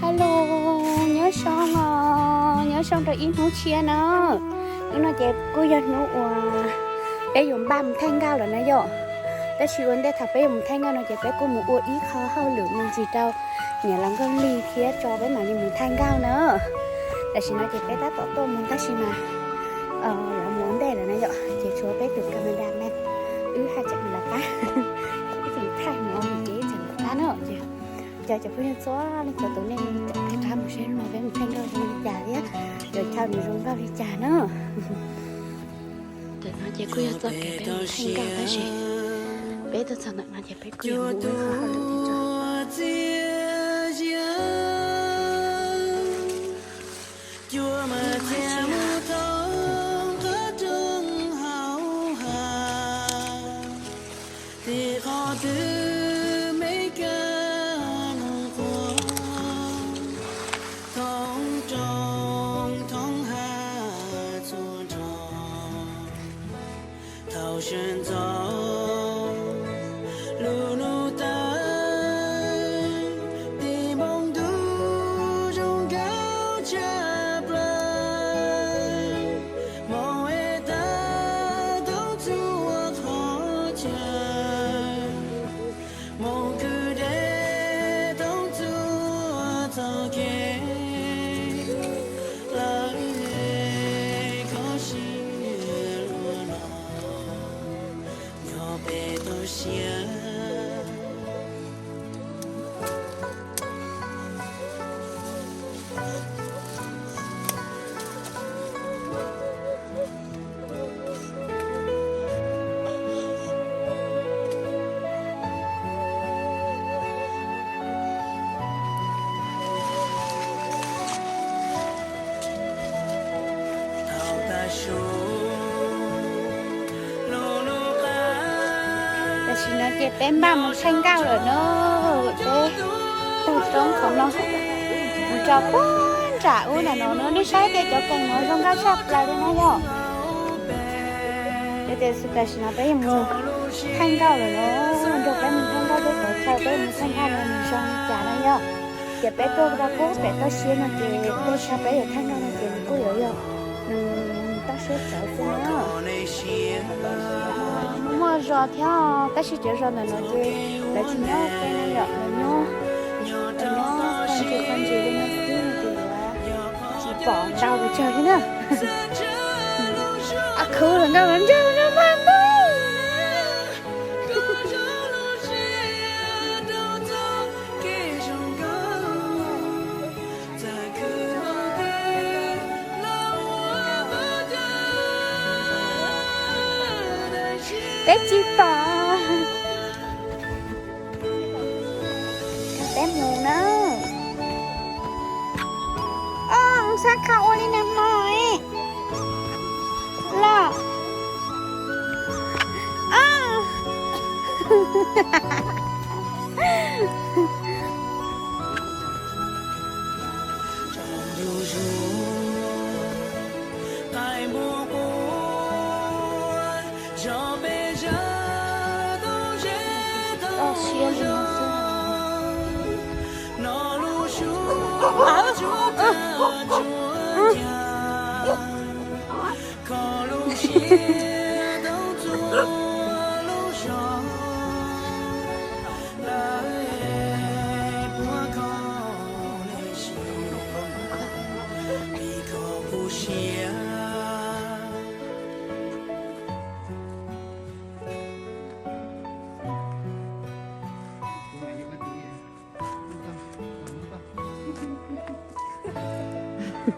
Hello, nyob zoo os, nyob zoo rau ib hnub tshiab na. Hnub no ces kuj yog hnub uas peb yuav npaj mus thaij nkauj lawm na yom. Tab sis ua ntej thaum peb yuav mus thaij nkauj no ces peb kuj mus ua ib qho hauj lwm me ntsis rau niam laus Nkauj Lig thiab tso peb mam li mus thaij nkauj na. Tam sim no ces peb tab tom tuaj mus tab sis mas lawv mus ua ntej lawm na yom, ces tshuav peb tus cameraman wb haj tseem los qab, wb tseem thaij no ces wb tseem los qab na. Ces cov phooj ywg txhua leej txhua tus nej tseem pheej qab mus seb hnub no peb mus thaij nkauj zoo li cas thiab cov chaw nws zoo nkauj li cas na. Tam no ces kuj yog txoj kev peb mus thaij nkauj tab sis peb tuaj txog ntawm no ces peb kuj yuav mus ua ib qho hauj lwm thiab tso. Thoob roob thoob hav txhua nrho, thaum sawv ntxov lub hnub tawm, tim npoo ntuj zoo nkauj tshaj plaws, hmoov es tawm thoob txhua qhov chaw, hmoov kwj deb thoob txhua txoj kev, lawv kho siab luag los nyob peb toj siab. Tam sim no ces peb npaj mus thaij nkauj lawm na, peb taug roob qhov no mus rau puag nram ub ntawm no na, nej saib tias cov kees no zoo nkauj tshaj plaws li na yom. Yog tias tam sim no peb yuav mus thaij nkauj lawm no, nrog peb mus thaij nkauj thiab cov chaw peb mus thaij nkauj no nws zoo li cas na yom. Ces peb tuaj rau puag pem toj siab no ces tej chaw peb yuav thaij nkauj no ces nws kuj yuav yog nws toj siab tsawv xwb na. Muaj zos thiab tab sis cov zos ntawm no ces lawv tsis nyob ua ke na yom, lawv nyob, lawv nyob qhov ntsis qhov ntsis li no xwb ces yuav tsis pom ntau pes tsawg thiab na. Khwv lawm nkauj los ntsawg no mas ntuj. Peb tsis pom. Peb mus na. Os, sab qha ua li nag hmo los. Toj siab li no xwb.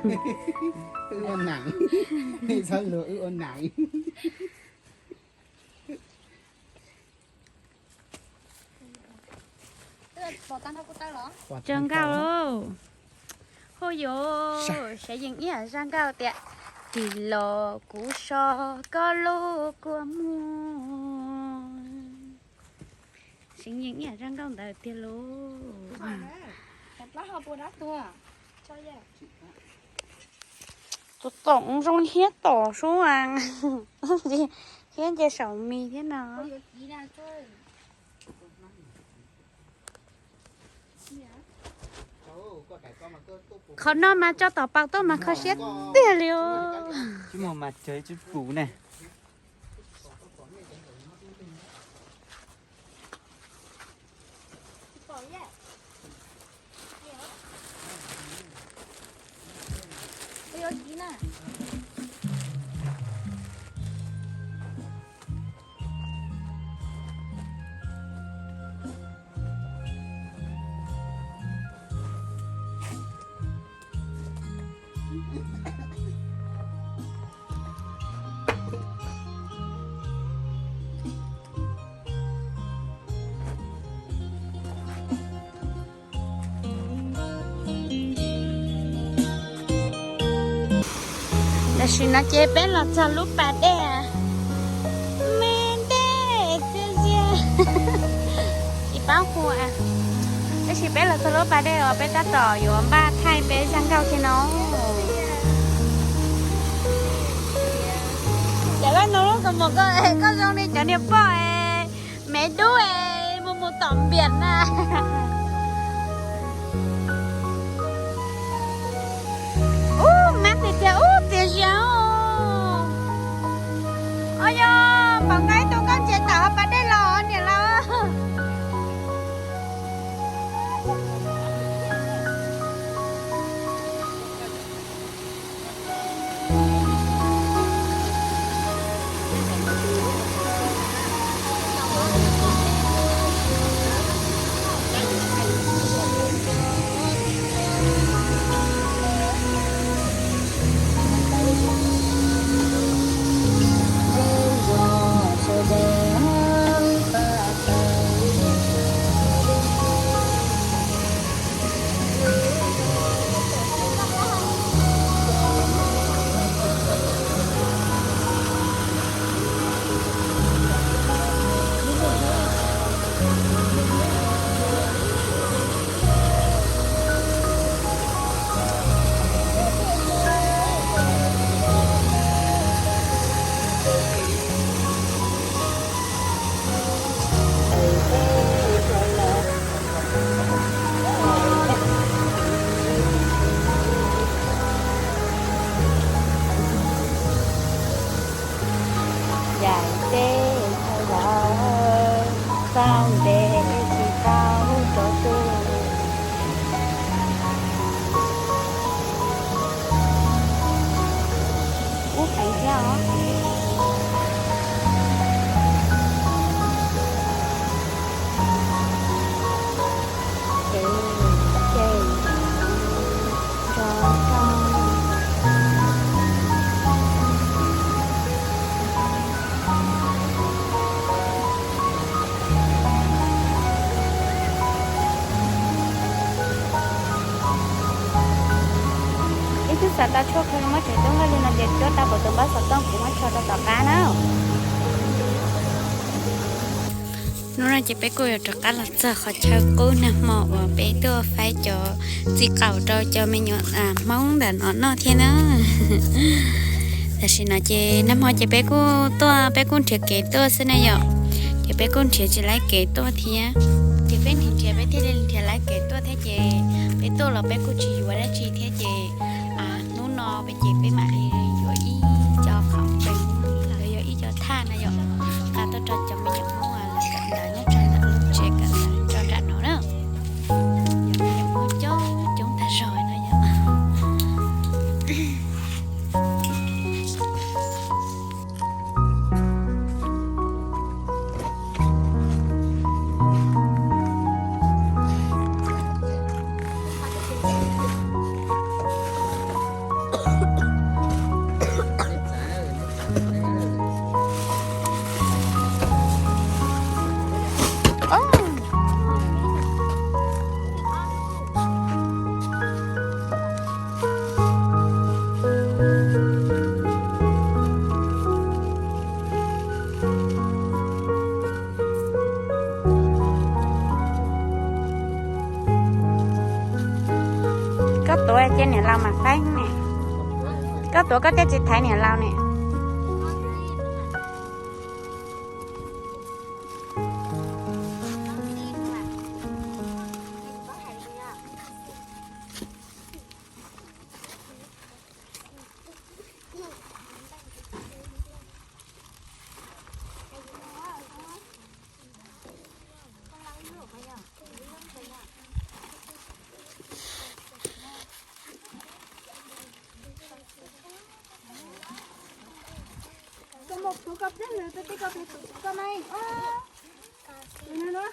Wb ua neeb, txhob luag wb ua neeb. Tsaws nkauj lauj. Hu yuav, seev yees ib yam zaj nkauj tias, tig los kuv so koj lub kua muag. Seev yees ib yam zaj nkauj ntawd tiag lauj. Tus tom zoo li hiab tom sub a, thiab nce saum mis thiab no. Qhov no mas tso tom paus tuaj mas kho siab tiag li os. Tsis muaj mas tsawg tsis pum ne. Tam sim no ces peb los txog lub pas dej me ntej txias zias, tsis paub hu. Tab sis peb los txog lub pas dej uas peb tab tom yuav npaj thaij peb zaj nkauj thiab no. Cov laus no lub kaus mom ko, koj zoo li cov niag poj me dub mus mus tom npias na. Ub, mab tiag tiag, ub, txias zias os. Os yog, pom nqa ib tug nkauj ntses tom hauv pas dej los niam laus. Yaim teb chaws lawm, txaus ntev tsis tau rov tuaj. Ub, heev thiab os. Ces, ces nrog rau. Ib tug xav tau tshuaj kho muab tsev tub nqaij li no ces cuab tau pom tus npawb xov tooj kuv muab tso rau tom qab na. Hnub no ces peb kuj yuav rov qab los txog qhov chaw qub nag hmo uas peb tuaj faib cov txiv qaum rau cov me nyuam Hmoob ntawm no noj thiab na. Tam sim no ces nag hmo ces peb kuj tuaj, peb kuj nrhiav kev tuaj xwb na yom. Ces peb kuj nrhiav tsis laib kev tuaj thiab. Ces peb nrhiav nrhiav peb thiaj li nrhiav laib kev tuaj thiab ces peb tuaj los peb kuj tsis yuav dab tsi thiab ces hnub no peb ces peb mam li yuav ib co qhauv peev los yog ib co thaj na yom, nqa tuaj rau cov me nyuam Hmoob lawv kawm ntawv nyob rau ntawm lub tsev kawm ntawv rau nram no na. Cov me nyuam Hmoob coob coob tag zog no yom. Koj tuav cia niam laus mam faib ne. Koj tuav koj thiaj tsis thaiv niam laus ne. Koj pliag lwm tus, koj tus tus koj na. Tus no na,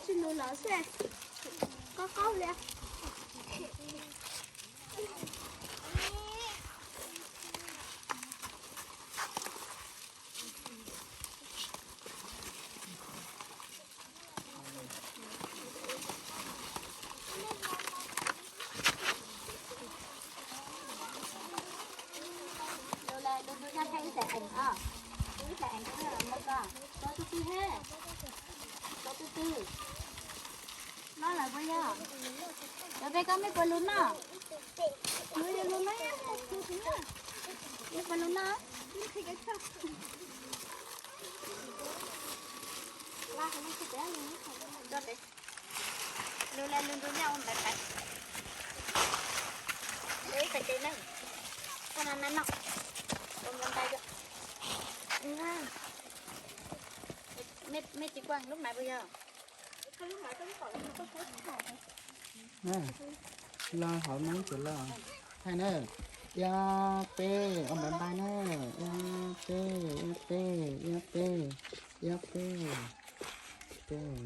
tsis lus los xwb, qaub qaub li. Lus lus no thaij ib txhais ees os, ib txhais ees, koj tus twg he, koj tus twg, no lawm puas yog? Lawv peb koj mej puas lus no? Lus yog lus no, mej puas lus no? Lus lus lus ntu nyob ua npais npais. Lus ib txhais tes na, koj na na no, ua npais npais yom. Mej tsis kuaj lub maiv puas yog? Los hauv no ces los thaij na. Ib, peb, ua npais npais na. Ib, peb, ib, peb, ib, peb, ib, peb, peb.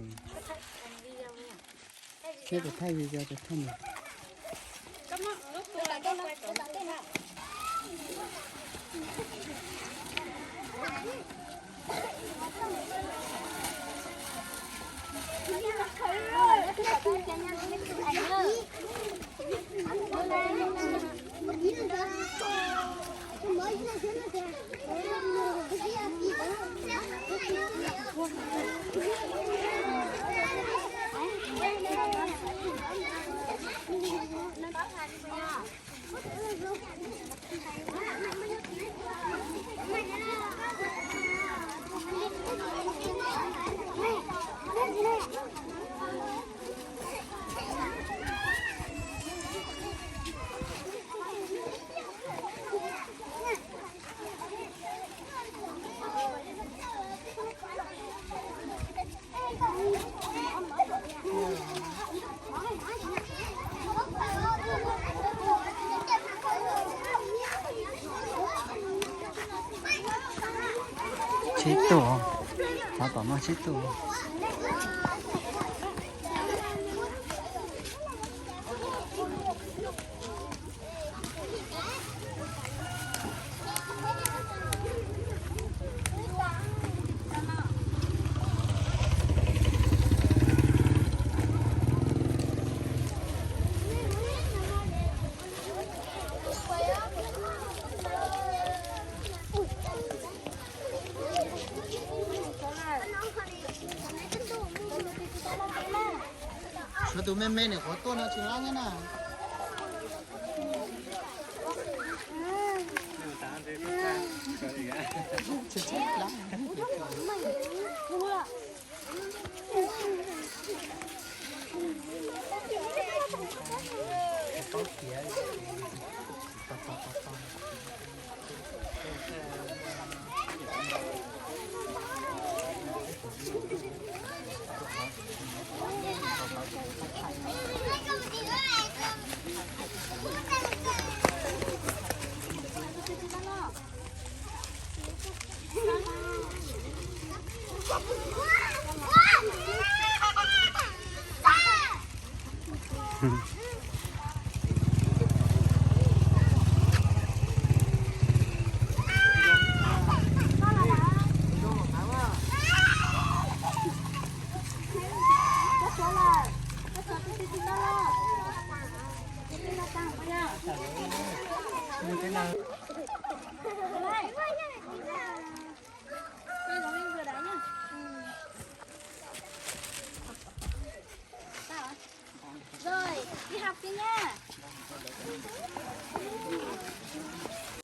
Neb puas thaij video ces thaij na. Tsib tug, qhov tom no tsib tug. Tshuav tus me me nws qhuav tuaj no tsis lab thiab na.